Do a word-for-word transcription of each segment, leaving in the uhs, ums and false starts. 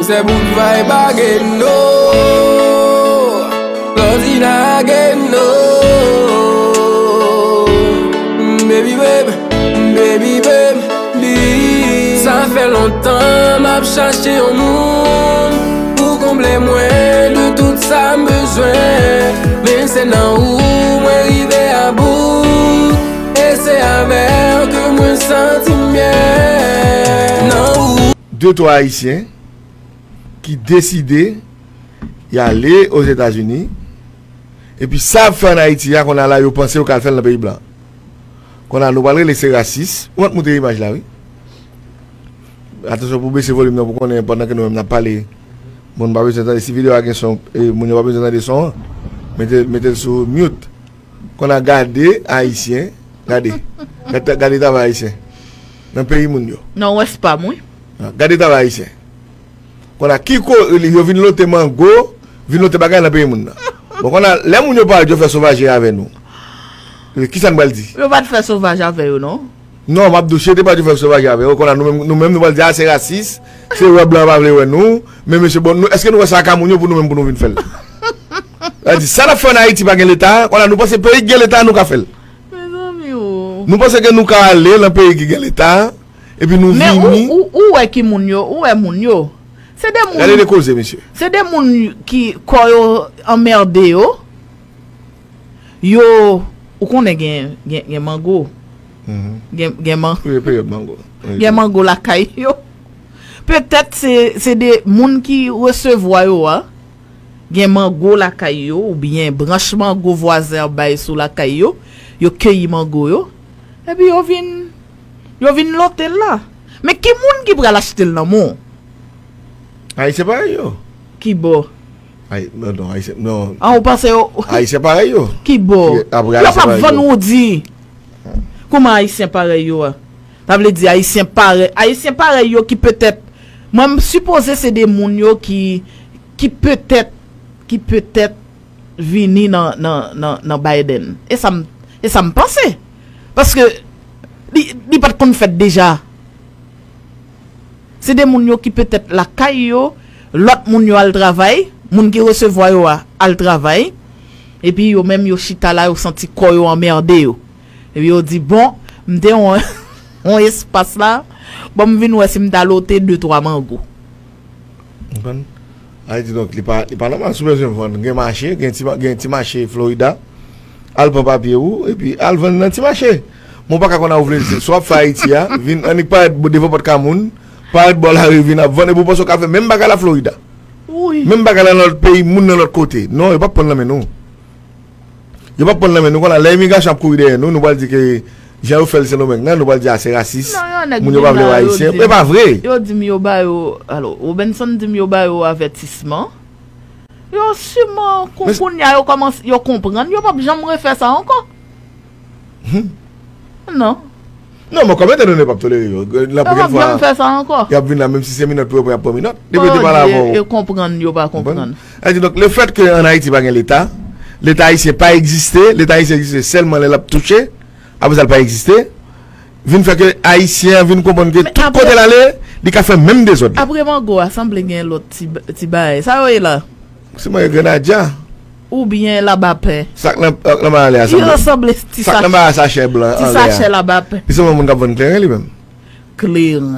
Se bout vibe again, no. Lozina again, no. Baby babe, baby babe, bi. Sa fè lontan m ap chache yon moun pou konble mwen de tout sa m bezwen. Men se nan ou mwen rive a bout. E se avè w ke mwen santi m byen. Nan ou. De twa Ayisyen ki deside y ale Ozetazini, epi sa y ap fè ann Ayiti a, konn a la yo panse yo ka al fè l nan peyi blan. Konn a nou pral rele se rasis. Ou mèt moute imaj la, wi. Atansyon pou bese volim nan pou konnen pandan ke nou menm n ap pale. Moun pa bezwen tande, si videyo a gen son, e, moun yo pa bezwen tande son an, mete, mete l sou mute. Konn a gade Ayisyen, gade. Gade, gade travay Ayisyen. Nan peyi moun yo. Nan wès pa m, wi. Gade travay Ayisyen. Konn a ki ko, yo vin lote mango, vin lote bagay nan peyi moun nan. Bon, konn a, lè moun yo parèt, yo fè sovaje avè nou. Kisa n pral di? Yo pa t fè sovaj avè yo, non. Non, m ap di w, si yo te parèt, yo fè sovaj avè yo, konn a nou menm, nou menm, nou pral di, a, se rasis, se wè blan pa vle wè nou, men mesye, bon, nou, èske nou wè sa ak moun yo pou nou menm, pou nou vin fè l? Sa di, sa n ap fè ann Ayiti pa gen leta, konn a nou panse peyi ki gen leta, nou ka fè l. Mezanmi o. Nou panse ke nou ka ale nan peyi ki gen leta, epi nou vini. Men ou, ou, ou wè ki moun yo, ou wè moun yo. Se de moun. Gade de koze, mesye. Se de moun ki kò yo anmède yo. Yo, ou konnen gen, gen, gen mango. Gen, gen man. Wi, peryòd mango. Gen mango lakay yo. Petèt se, se de moun ki resevwa yo a. Gen mango lakay yo, oubyen branch mango vwazen an bay sou lakay yo, yo keyi mango yo, epi yo vin, yo vin lote l la. Men ki moun ki pral achte l nan men w? Ayisyen parèy yo. Kibò? Ay, non, non, Ayisyen, non. An, ou panse yo. Ayisyen parèy yo. Kibò? Yo p ap vann woudi. Kouman Ayisyen parèy yo a? Sa vle di Ayisyen parèy, Ayisyen parèy yo ki petèt, mwen m sipoze se de moun yo ki, ki petèt, ki petèt vini nan, nan, nan, nan Biden. E sa m, e sa m panse. Paske li, li pa t konn fèt deja. Se de moun yo ki petèt lakay yo, lòt moun yo al travay, moun ki resevwa yo a al travay, epi yo menm yo chita la, yo santi kò yo anmède yo. Epi yo di, bon, m te yon, yon espas la, bon, m vin wè si m ta lote de twa mango. Konprann? Sa vle di donk, li pa, li pa nòmal si w bezwen vann. Gen mache, gen ti, gen ti mache Florida, al pran papye ou, epi al vann nan ti mache. Men w pa ka konn a ou vle, swa w ap fè Ayiti a, vin annik parèt devan pòt kay moun, parèt bò lari, vin ap vann, epi w panse w ka fè menm bagay la Florida. Wi. Menm bagay la nan lòt peyi, moun nan lòt kote. Non, yo p ap pran l nan men nou. Yo p ap pran l nan men nou konn a. Lè imigrasyon ap kouri dèyè nou, nou pral di ke jan yo fè l Sendomeng nan, nou pral di a se rasis. Moun yo pa vle wè Ayisyen. E pa vre. Yo di m yo ba yo, alò, Robenson di m yo ba yo avètisman. Yo siman, kounye a yo kòmanse, yo konprann, yo p ap janm refè sa ankò. Non. Non, men kòm etandone yo p ap tolere yo, la pwochèn fwa, y ap vin la, menm si se minòt pou yo pran, y ap pran minòt. Depi yo te pale avè w. Yo konprann, yo pa konprann. Sa vle di, donk, lefèt ke ann Ayiti pa gen Leta, Leta ayisyen pa egziste, Leta ayisyen egziste sèlman lè l ap touche, apre sa l pa egziste, vin fè ke Ayisyen an vin konprann ke tout kote l ale, li ka fè menm dezòd la. Apre mango a, sanble gen lòt ti, ti bagay. Sa yo ye la? Se mwen, grenadya. Oubyen labapen. Sa k nan, nan bagay la sanble. Li sanble ti sachè. Sa k nan bagay sachè blan anlè a. Ti sachè labapen. Li sanble moun k ap vann kleren li menm. Kleren?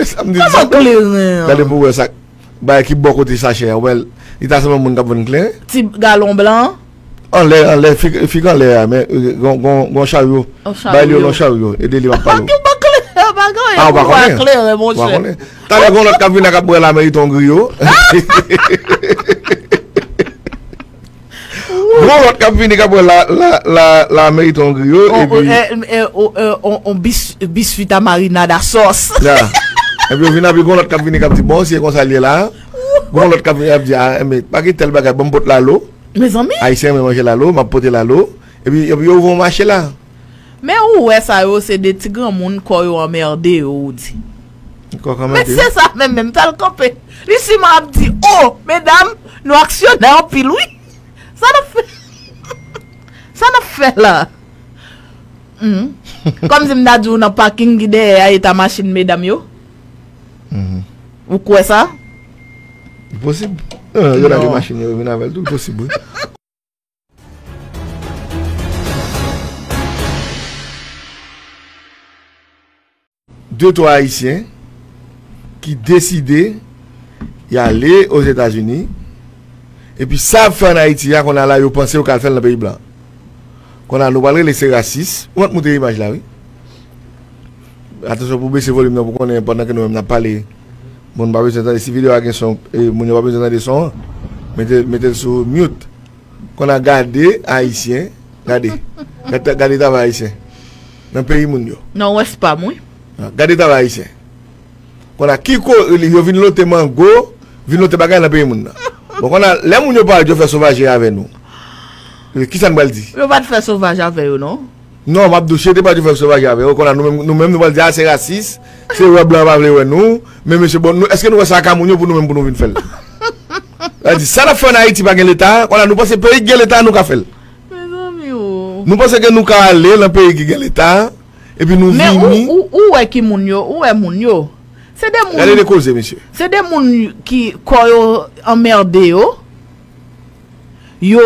Sa m di sa. Kòman kleren an? Gade pou w wè sa k, bagay ki bò kote sachè a. Ou wè l, li ta sanble moun k ap vann kleren. Ti galon blan an? Anlè, anlè, fik, fik anlè a, men, gon, gon, gon charyo. Bay li yon charyo, ede li m ap pale w. Ou pa kleren, ou pa konnen. Ou pa konnen. Talè gon lòt k ap vin la k ap bwè la merite yon griyo. Gon lòt k ap vini k ap bwè la, la, la, la merite yon griyo, epi. On, on, on, on biscuit à marinade à sauce. Ya. Epi yo vin, epi gon lòt k ap vini k ap di, bon, si e konsa l ye la. Gon lòt k ap vini, ap di, a, enben, pa gen tèl bagay, ban m pot lalo. Mezanmi. Ayisyen renmen manje lalo, m ap pote lalo. Epi, epi yo ouvri yon mache la. Men ou wè sa yo se de ti granmoun kò yo anmède yo ou di. Kò k anmède yo? Men se sa menm menm, t al kanpe. Li siman ap di, o, medam, nou aksyonè anpil wi. Sa n ap fè? Sa n ap fè la? Humm. Kòmsi m ta di w nan paking ki dèyè a eta machin medam yo? Ou kwè sa? Posib. Non, yo lage machin yo vin avè l tou, l posib, wi. De twa Ayisyen ki deside y ale Ozetazini, epi sa y ap fè ann Ayiti a, kounye a la, yo panse yo ka al fè l nan peyi blan. Kounye a, nou pral rele se rasis. Ou mèt moute imaj la, wi. Atansyon pou bese volim nan, pou konnen pandan ke nou menm n ap pale, moun pa bezwen tande. Si videyo a gen son, e, moun yo pa bezwen tande son an, mete, mete l sou mute. Kounye a, gade Ayisyen, gade. Gade, gade travay Ayisyen nan peyi moun yo. Nan West Palm, wi. Ah, gade travay Ayisyen. Kounye a, ki ko-, yo vin lote mango, vin lote bagay nan peyi moun nan. Bon, kounye a, lè moun yo parèt, yo fè sovaje avè nou. E, kisa n pral di? Yo pa t fè sovaj avè yo, non. Non, m ap di w, si yo te parèt, yo fè sovaje avè yo, kounye a, nou menm, nou menm, nou pral di, a, se rasis, se wè blan pa vle wè nou, men mesye, bon, nou, èske nou wè sa ka moun yo pou nou menm, pou nou vin fè l? Sa di, sa n ap fè ann Ayiti pa gen leta, kounye a, nou panse peyi ki gen leta, nou ka fè l. Mezanmi, o. Nou panse ke nou ka ale nan peyi ki gen leta, epi nou vini. Men ou, ou, ou wè ki moun yo, ou wè moun yo. Se de moun. Gade de koze, mesye. Se de moun ki kò yo anmède yo. Yo,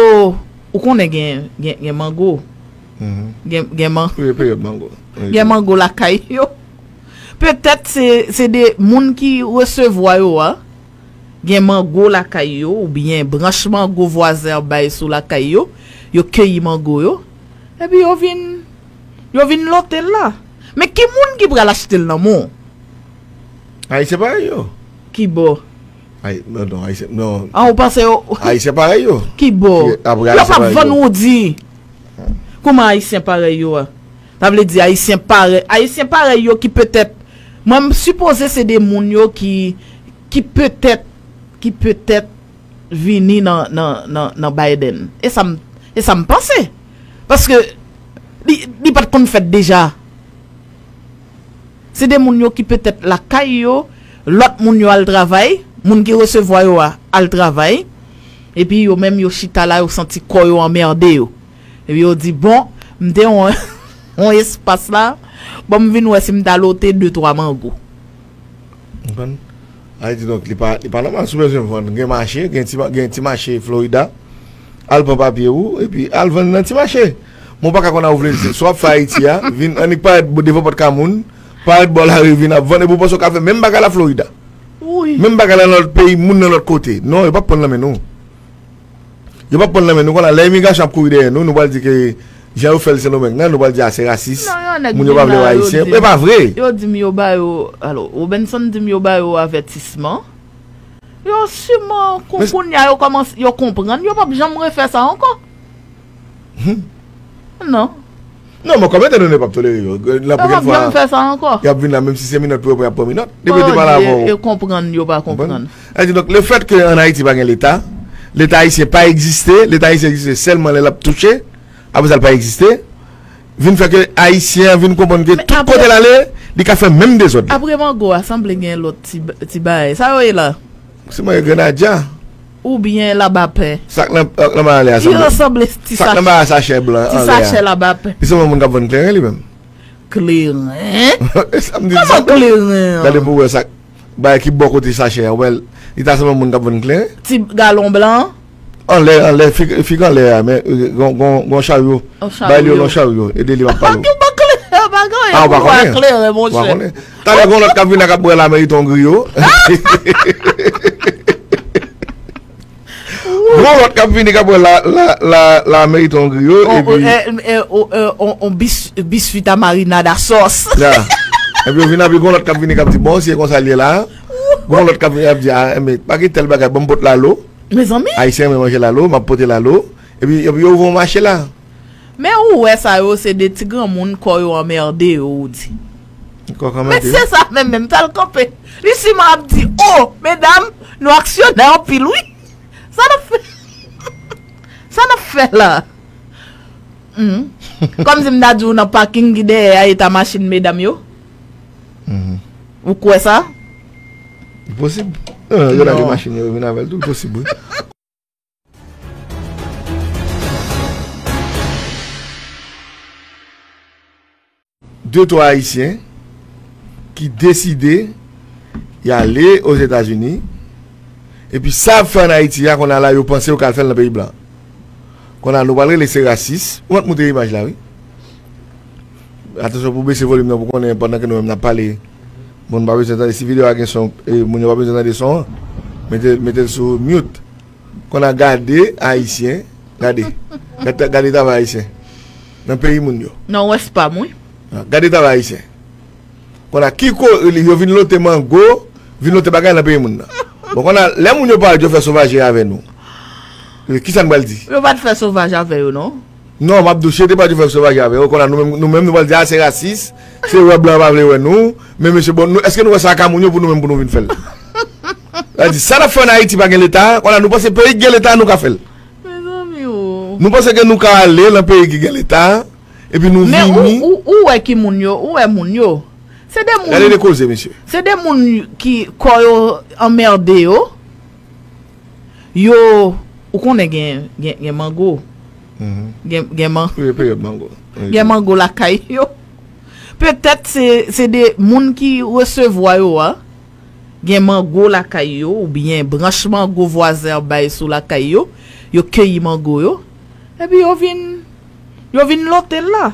ou konnen gen, gen, gen mango. Mhm. Gen, gen man-, wi, peryòd mango. Wi, gen mango lakay yo. Petèt se, se de moun ki resevwa yo a. Gen mango lakay yo, oubyen branch mango vwazen an bay sou lakay yo, yo keyi mango yo, epi yo vin, yo vin lote l la. Men ki moun ki pral achte l nan men w? Ayisyen parèy yo. Ki bò? Ay, non, non, Ayisyen, non. An, ou panse yo? Ayisyen parèy yo. Ki bò? Ki, apre yo Ayisyen p ap parèy vann yo. Woudi. Kòman Ayisyen parèy yo a? Sa vle di Ayisyen parèy, Ayisyen parèy yo ki petèt, mwen m sipoze se de moun yo ki, ki petèt, ki petèt vini nan, nan, nan, nan Biden. E sa m, e sa m panse. Paske li, li pa t konn fèt deja. Se de moun yo ki petèt lakay yo, lòt moun yo al travay, moun ki resevwa yo a al travay, epi yo menm yo chita la, yo santi kò yo anmède yo. Epi yo di, bon, m te yon, yon espas la, bon, m vin wè si m ta lote de twa mango. Konprann? Sa vle di, donk, li pa, li pa nòmal si w bezwen vann. Gen mache, gen ti ma-, gen ti mache Florida. Al pran papye ou, epi al vann nan ti mache. Men w pa ka konn a ou vle, se sa w ap fè Ayiti a, vin annik parèt devan pòt kay moun, parèt bò lari, vin ap vann, epi w panse w ka fè menm bagay la Florida. Wi. Menm bagay la nan lòt peyi, moun nan lòt kote. Non, yo p ap pran l nan men nou. Yo p ap pran l nan men nou, kounye a, lè imigrasyon ap kouri dèyè nou, nou pral di ke jan yo fè l Sendomeng nan, nou pral di, a, se rasis, moun yo pa vle wè Ayisyen. E pa vre. Yo di m yo ba yo, alò, Robenson di m yo ba yo avètisman. Yo siman, kou-, kounye a, yo kòmanse, yo konprann, yo p ap janm refè sa ankò. Hmm. Non. Non, men kòm etandone p ap tolere yo, la pwochèn fwa, y ap vin la, menm si se minòt pou yo pran, y ap pran minòt. Depi yo te pale avè w. Yo konprann, yo pa konprann. Sa vle di, donk, lefètke ann Ayiti pa gen leta, leta ayisyen pa egziste, leta ayisyen egziste sèlman lè l ap touche, apre sa l pa egziste, vin fè ke Ayisyen an vin konprann ke tout kote l ale, li ka fè menm dezòd la. Apre mango a, sanble gen lòt ti, ti bagay. Sa yo ye la? Se manje grenadya. Oubyen labapen. Sa k nan, nan ba ale a sanble. Li sanble ti sachè. Sa k nan ba a sachè blan anlè a. Ti sachè labapen. Li sanble moun k ap vann kleren li menm. Kleren? Sa m di sa. Kòman kleren an? Gade pou w wè sa k, bagay ki bò kote sachè a. Ou wè l, li ta sanble moun k ap vann kleren. Ti galon blan an? Anlè, anlè, fik, fik anlè a, men, euh, gon, gon, gon charyo. Bay li yon non charyo, ede li m ap pale w. Ou pa konnen, ou pa konnen. Ah, ou pa konnen? Ou pa konnen, monchè. Talè gon lòt k ap vin la k ap bwè la meriton griyo. Gon lòt k ap vini k ap bwè la, la, la, la meriton griyo, epi on, on, on bis-, biscuit à marinade à sauce. Ya. Epi yo vin, epi gon lòt k ap vini k ap di, bon, si e konsa l ye la, gon lòt k ap vini ap di, ah, men, pa gen tèl bagay, ban m pot lalo. Mezanmi. Ayisyen renmen manje lalo, m ap pote lalo. Epi, epi yo ouvri yon mache la. Men ou wè sa yo, se de ti granmoun kò yo anmède yo, ou di. Kò k anmède yo. Men se sa menm, menm, t al kanpe. Li siman ap di, oh, medam, nou aksyonè anpil, wi. Sa n ap fè, sa n ap fè la? Hmm. Kòmsi m ta di w nan paking ki dèyè a, e ta machin medam yo. Mhm. Ou kwè sa? Li posib. Non, yo lage machin yo vin avè l tou, li posib, wi. De twa Ayisyen ki deside y ale Ozetazini, Epi sa y ap fè ann Ayiti a, konn a la yo panse yo ka al fè l nan peyi blan. Konn a nou pral rele se rasis. Ou mèt montre imaj la, wi. Atansyon pou bese volim nan pou konnen pandan ke nou menm n ap pale. Moun pa bezwen tande, si videyo a gen son, e, moun yo pa bezwen tande son an. Mete, mete l sou mute. Konn a gade Ayisyen, gade. Gade, gade travay Ayisyen. Nan peyi moun yo. Nan wès pa m, wi. Ah, gade travay Ayisyen. Konn a ki ko, yo vin lote mango, vin lote bagay nan peyi moun nan. Bon, konn a lè moun yo parèt yo fè sovaje avè nou. Kisa n pral di? Yo pa t fè sovaj avè yo, non. Non, m ap di w, si yo te parèt yo fè sovaje avè yo, konn a nou menm, nou menm nou pral di, a, se rasis, se wè blan pa vle wè nou, men mesye, bon, nou, èske nou wè sa ak moun yo pou nou menm pou nou vin fè l? Sa di, sa n ap fè ann Ayiti pa gen leta, konn a nou panse peyi k gen leta nou ka fè l. Mezanmi o. Nou panse ke nou ka ale nan peyi ki gen leta, epi nou vini. Men ou, ou, ou wè ki moun yo, ou wè moun yo. Se de moun. Gade de koze, mesye. Se de moun ki kò yo anmède yo. Yo, ou konnen gen, gen, gen mango. Mhm. Gen, gen man-, Wi, peryòd mango. Wi. Gen mango lakay yo. Petèt se, se de moun ki resevwa yo a. Gen mango lakay yo, oubyen branch mango vwazen an bay sou lakay yo. Yo keyi mango yo. Epi yo vin, yo vin lote l la.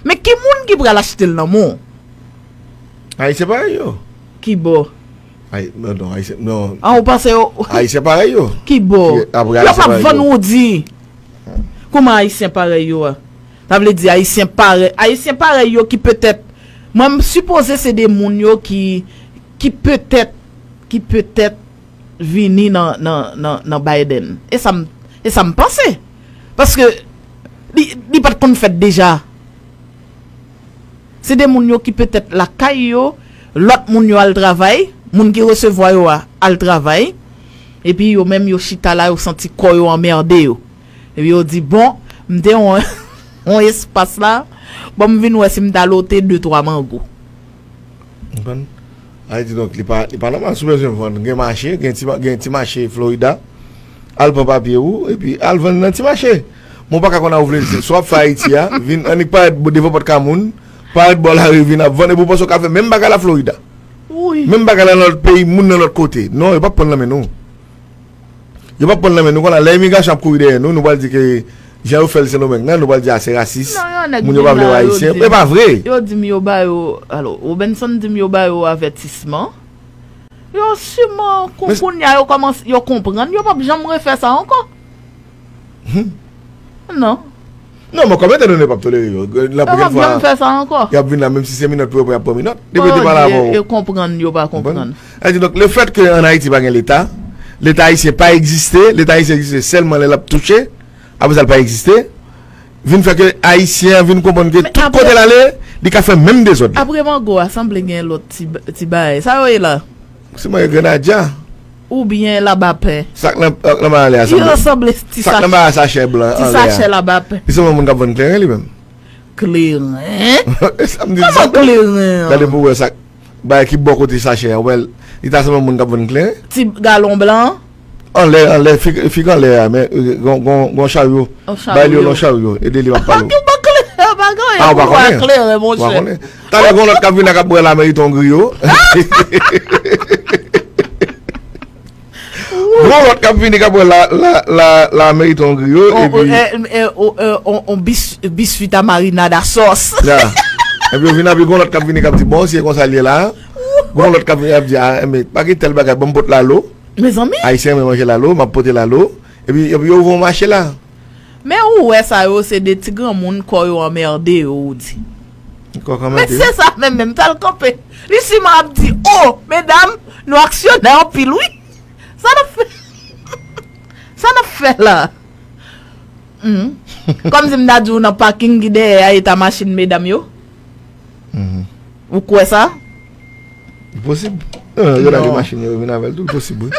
Men ki moun ki pral achte l nan men w? Ayisyen parèy yo. Ki bò? Ay, non, non, Ayisyen, non. An, ou panse yo Ayisyen parèy yo. Ki bò? Ki, apre Yo Ayisyen p ap parèy vann yo. Ou di. Kòman Ayisyen parèy yo a? Sa vle di Ayisyen parèy, Ayisyen parèy yo ki petèt, mwen m sipoze se de moun yo ki, ki petèt, ki petèt vini nan, nan, nan, nan Biden. E sa m, e sa m panse. Paske li, li pa t konn fèt deja. Se de moun yo ki petèt lakay yo, lòt moun yo al travay, moun ki resevwa yo a al travay, epi yo menm yo chita la, yo santi kò yo anmède yo. Epi yo di, bon, m te yon, yon espas la, bon, m vin wè si m ta lote de twa mango. Konprann? Sa vle di, donk, li pa, li pa nòmal si w bezwen vann. Gen mache, gen ti, ma- gen ti mache Florida. Al pran papye ou, epi al vann nan ti mache. Men w pa ka konn a ou vle, swa w ap fè Ayiti a, vin annik parèt bo- devan pòt kay moun, parèt bò lari, vin ap vann, epi w panse w ka fè menm bagay la Florida. Wi. Menm bagay la nan lòt peyi, moun nan lòt kote. Non, yo p ap pran l nan men nou. Yo p ap pran l nan men nou. Konn a lè imigrasyon ap kouri dèyè nou, nou pral di ke jan yo fè l Sendomeng nan, nou pral di a se rasis. Non, yon nèg Moun yo pa vin vle la, wè yo Ayisyen. di m- E pa vre. Yo di m yo ba yo, alò, Robenson di m yo ba yo avètisman. Yo siman, kou- Men- kounye a yo kòmanse, yo konprann, yo p ap janm refè sa ankò. Hmm. Non. Non, men kòm etandone yo p ap tolere yo. La Yo p pwochèn ap fwa, janm fè sa ankò. Y ap vin la, menm si se minòt pou yo pran, y ap pran minòt. Depi yo te pale avè w. Yo konprann, yo pa konprann. Sa vle di, donk, lefèt ke ann Ayiti pa gen leta, leta ayisyen pa egziste, leta ayisyen egziste sèlman lè l ap touche, apre sa l pa egziste, vin fè ke ayisyen an vin konprann ke Men tout apre kote l ale, li ka fè menm dezòd la. Apre mango a, sanble gen lòt ti, ti bagay. Sa yo ye la? Se mwen grenadya. Oubyen labapen. Sa k nan, nan bagay la, Li sanble, ransanble ti sa k nan bagay sachè blan ti anlè a. Sachè labapen. Li sanble moun k ap vann kleren li menm. Kleren? Sa m di Kòman sa. Kleren an? Gade pou wè sa k, bagay ki bò kote sachè a, ou wè l, li ta sanble moun k ap vann kleren. Ti galon blan? Anlè, anlè, fig, fig anlè a, men, euh, gon, gon, gon charyo. Yon Bay li yon charyo. Yon charyo, ede li m ap pale w. Ou pa kleren, pa gen anyen Ah, ou pa pou wè konnen? Kleren, Ou pa monchè. Konnen? Talè gon lòt k ap vin la k ap bwè la meriton griyo. Gon lòt k ap vini k ap bwè la, la, la, la meriton griyo, On, epi eh, eh, on, eh, on, on bis, biswit a marinad a sòs. Ya. Epi yo vin, epi gon lòt k ap vini k ap di, bon, si e konsa l ye la. Gon lòt k ap vini k ap di, ah, men, pa gen tèl bagay, ban m pot lalo. Mezanmi. Ayisyen renmen manje lalo, m ap pote lalo. Epi, epi yo ouvri yon mache la. Men ou wè sa yo, se de ti granmoun kò yo anmède yo, ou di. Kò k Men anmède yo. Se sa menm, menm, t al kanpe. Li siman ap di, oh, medam, nou aksyonè anpil, wi. Sa n ap fè, sa n ap fè la? Hmm. Kòmsi m ta di w nan paking ki dèyè a, eta machin medam yo. Mhm. Ou kwè sa? Li posib. Non, yo lage Non. machin yo, yo vin avè l tou, li posib, wi.